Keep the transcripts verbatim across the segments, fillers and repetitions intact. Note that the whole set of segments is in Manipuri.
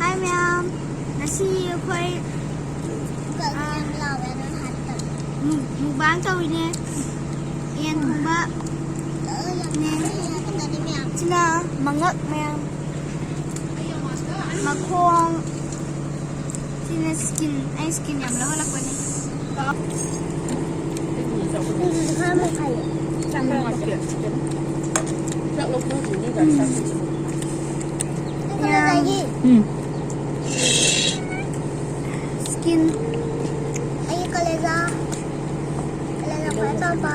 ꯍꯥꯏ ꯃꯌꯥꯝ, ꯉꯁꯤ ꯑꯩꯈꯣꯏ, ꯑꯥ, ꯃꯨꯛ-, ꯃꯨꯛꯕꯥꯡ ꯇꯧꯔꯤꯅꯦ꯫ ꯌꯦꯟ ꯊꯣꯡꯕ꯫ ꯁꯤꯅ ꯃꯉꯛ ꯃꯌꯥꯝ꯫ ꯃꯈꯣꯡ꯫ ꯁꯤꯅ skin꯫ ꯑꯩ skin ꯌꯥꯝ ꯂꯧꯍꯜꯂꯛꯄꯅꯦ꯫ ꯌꯥꯝ꯫ ꯎꯝ꯫ Skin꯫ ꯑꯩꯒꯤ ꯀꯂꯦꯖꯥ꯫ ꯀꯂꯦꯖꯥ ꯈ꯭ꯋꯥꯏ ꯆꯥꯎꯕ꯫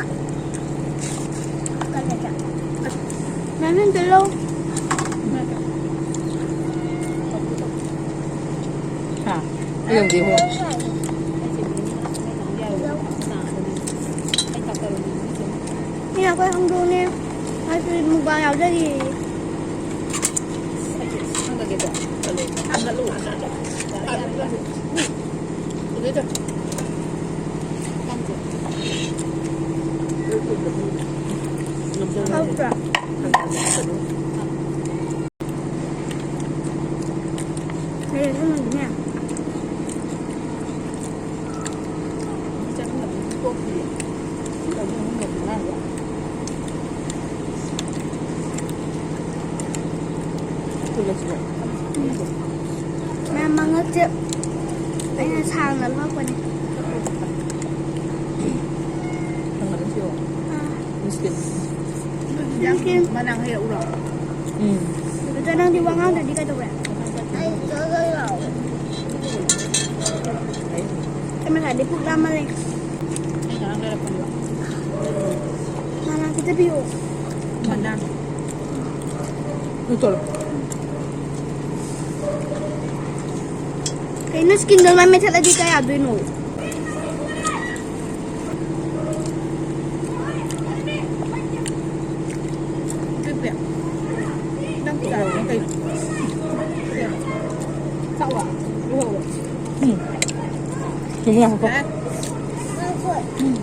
ꯀꯂꯦꯖꯥ꯫ ꯃꯃꯤꯡ ꯄꯤꯔꯛꯑꯣ꯫ ꯍꯥ? ꯄꯤꯔꯝꯒꯦ, ꯍꯣꯏ꯫ ꯃꯤ ꯑꯩꯈꯣꯏ ꯍꯧꯗꯣꯡꯅꯦ꯫ ꯃꯥꯁꯨ ꯃꯨꯛꯕꯥꯡ ꯌꯥꯎꯖꯔꯤꯌꯦ꯫ ꯍꯥꯎꯇ꯭ꯔꯥ? ꯂꯩꯔꯦ, ꯊꯝꯃꯒꯦꯅꯦ꯫ ꯃꯌꯥꯝ ꯃꯉꯛꯁꯦ ꯑꯩꯅ ꯁꯥꯡꯅ ꯂꯧꯔꯛꯄꯅꯦ꯫ ꯑꯥ꯫ ꯃꯅꯥ ꯍꯦꯛꯎꯔꯣ? ꯎꯝ꯫ ꯑꯗꯣ ꯅꯪꯗꯤ ꯋꯥ ꯉꯥꯡꯗ꯭ꯔꯗꯤ ꯀꯩꯗꯧꯔꯦ? ꯑꯩ ꯉꯁꯥꯏꯗꯩ ꯄꯨꯛ ꯂꯥꯝꯃ ꯂꯩ꯫ ꯃꯅꯥ ꯈꯤꯇ ꯄꯤꯌꯣ꯫ ꯃꯅꯥ꯫ ꯑꯗꯨ ꯇꯧꯔꯣ꯫ ꯀꯩꯅꯣ skinꯗꯣ ꯃꯥꯏ ꯃꯦꯠꯊꯠꯂꯗꯤ ꯀꯥꯏ ꯌꯥꯗꯣꯏꯅꯣ? ꯅꯪ ꯆꯥꯔꯣ, ꯅꯪ ꯀꯩꯅꯣ? ꯆꯥꯎꯋꯣ꯫ ꯎꯝ꯫ ꯊꯨꯝ ꯌꯥꯛꯄ꯫ ꯍꯥ? ꯎꯝ꯫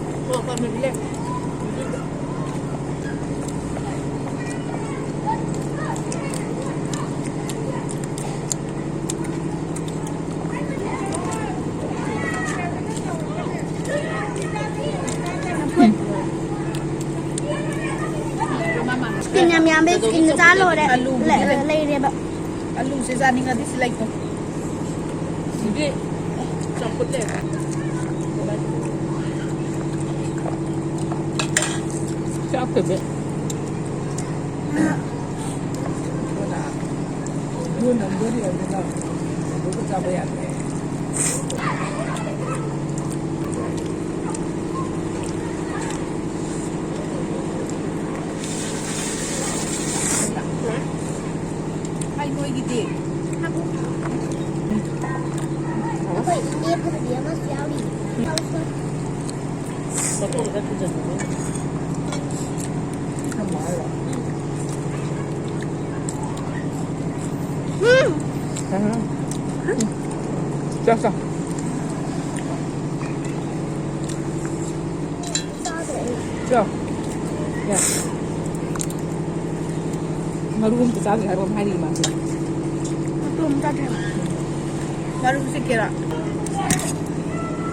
Skin ꯌꯥꯝ ꯌꯥꯝꯕꯩ skinꯗꯣ ꯆꯥ ꯂꯣꯏꯔꯦ꯫ ꯑꯂꯨꯒꯤꯗꯤ ꯂꯩ-, ꯂꯩ꯫ ꯂꯩꯔꯦꯕ꯫ ꯑꯂꯨꯁꯦ ꯆꯥꯅꯤꯡꯉꯗꯤ ꯁꯤ ꯂꯩꯀꯣ꯫ ꯁꯤꯗꯤ ꯆꯝꯐꯨꯠ ꯂꯩ꯫ ꯆꯥꯛꯇꯨꯗꯤ꯫ ꯌꯣꯟꯅꯝꯗꯣꯔꯤ ꯑꯗꯨꯅ ꯑꯗꯨꯒ ꯆꯥꯕ ꯌꯥꯗꯦ꯫ ꯑꯩ ꯅꯣꯏꯒꯤꯗꯤ? ꯑꯩꯈꯣꯏ ꯏꯅꯦ ꯐꯨꯔꯨꯕꯤ ꯑꯃꯁꯨ ꯌꯥꯎꯔꯤ꯫ ꯎꯝ꯫ ꯆꯥꯎ, ꯆꯥꯎ꯫ ꯆꯥꯎ꯫ ꯌꯥ꯫ ꯃꯔꯨ ꯑꯝꯇ ꯆꯥꯗ꯭ꯔꯤ ꯍꯥꯏꯕ ꯑꯃ ꯍꯥꯏꯔꯤ ꯃꯥꯁꯦ꯫ ꯃꯇꯣꯡ ꯆꯥꯗ꯭ꯔꯤ ꯍꯥꯏꯕ꯫ ꯃꯔꯨ ꯆꯤꯛꯀꯦꯔꯥ?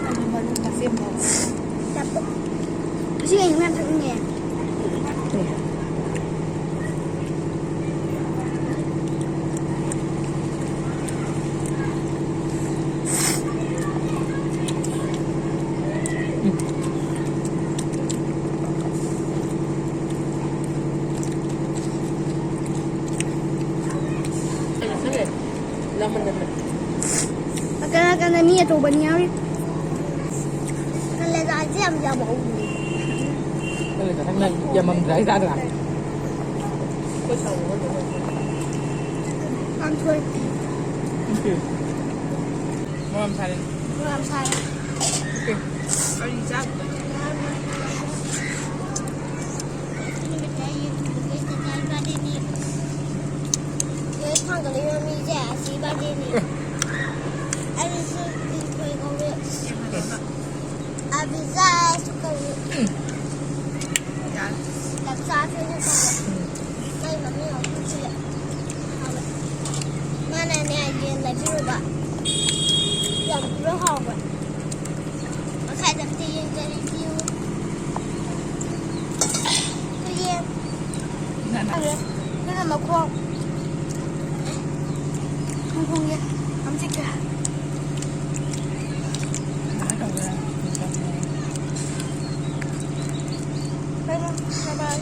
ꯑꯗꯨ ꯃꯔꯨ ꯃꯆꯦꯠ ꯑꯃ꯫ ꯆꯥꯄꯣ꯫ ꯏꯁꯤꯡ ꯑꯌꯤꯡꯕ ꯌꯥꯝ ꯊꯛꯅꯤꯡꯉꯦ꯫ ꯅꯥꯀꯟ ꯅꯥꯀꯟꯗ ꯃꯤ ꯑꯆꯧꯕ ꯑꯅꯤ ꯌꯥꯎꯔꯤ꯫ ꯀꯜꯂꯦ꯫ ꯆꯥꯁꯦ ꯌꯥꯝ ꯌꯥꯝ ꯍꯧꯕꯅꯦ꯫ ꯅꯪ ꯌꯥꯝꯃꯝꯗ꯭ꯔꯥ? ꯑꯩ ꯆꯥꯗ꯭ꯔꯥ? ꯀꯥꯡꯁꯣꯏ꯫ ꯃꯣꯔꯣꯛ ꯌꯥꯝ ꯁꯥꯔꯦ꯫ ꯃꯣꯔꯣꯛ ꯌꯥꯝ ꯁꯥꯔꯦ꯫ ꯀꯔꯤ ꯆꯥ-, ꯅꯨꯃꯤꯠꯇ ꯑꯩꯒꯤ ꯅꯨꯃꯤꯠꯇ ꯇꯥꯏ ꯕꯥꯔꯗꯦꯅꯤ꯫ ꯂꯣꯏ ꯊꯥꯡꯒꯠꯂꯛꯏꯕ ꯃꯤꯁꯦ ꯑꯁꯤ ꯕꯥꯔꯗꯦꯅꯤ꯫ ꯑꯩꯁꯨ ꯂꯤꯟꯊꯣꯏ ꯀꯧꯋꯦ꯫ ꯑꯕꯤꯖꯥꯁꯨ ꯀꯧꯏ꯫ ꯂꯝꯆꯥꯁꯨ ꯑꯩꯅ ꯀꯧꯕ꯫ ꯃꯥꯏ ꯃꯃꯤꯡ ꯑꯃꯨꯛ ꯊꯤꯔꯦ꯫ ꯍꯥꯎꯋꯦ꯫ ꯃꯥꯅꯅꯦ ꯌꯦꯟ ꯂꯩꯕꯤꯔꯨꯕ꯫ ꯌꯥꯝ ꯄꯤꯕ ꯍꯥꯎꯕ꯫ ꯃꯈꯥꯗ ꯑꯝꯇ ꯌꯦꯡꯖꯔꯤꯁꯤꯌꯨ꯫ ꯈꯨꯌꯦꯡ꯫ ꯅꯪꯅ ꯃꯈꯣꯡ꯫ ꯈꯣꯡ ꯈꯣꯡ ꯌꯦꯡ꯫ ꯑꯝ ꯆꯤꯛꯀꯦ꯫ ꯀꯩꯅꯣ? ꯕꯥꯏ ꯕꯥꯏ꯫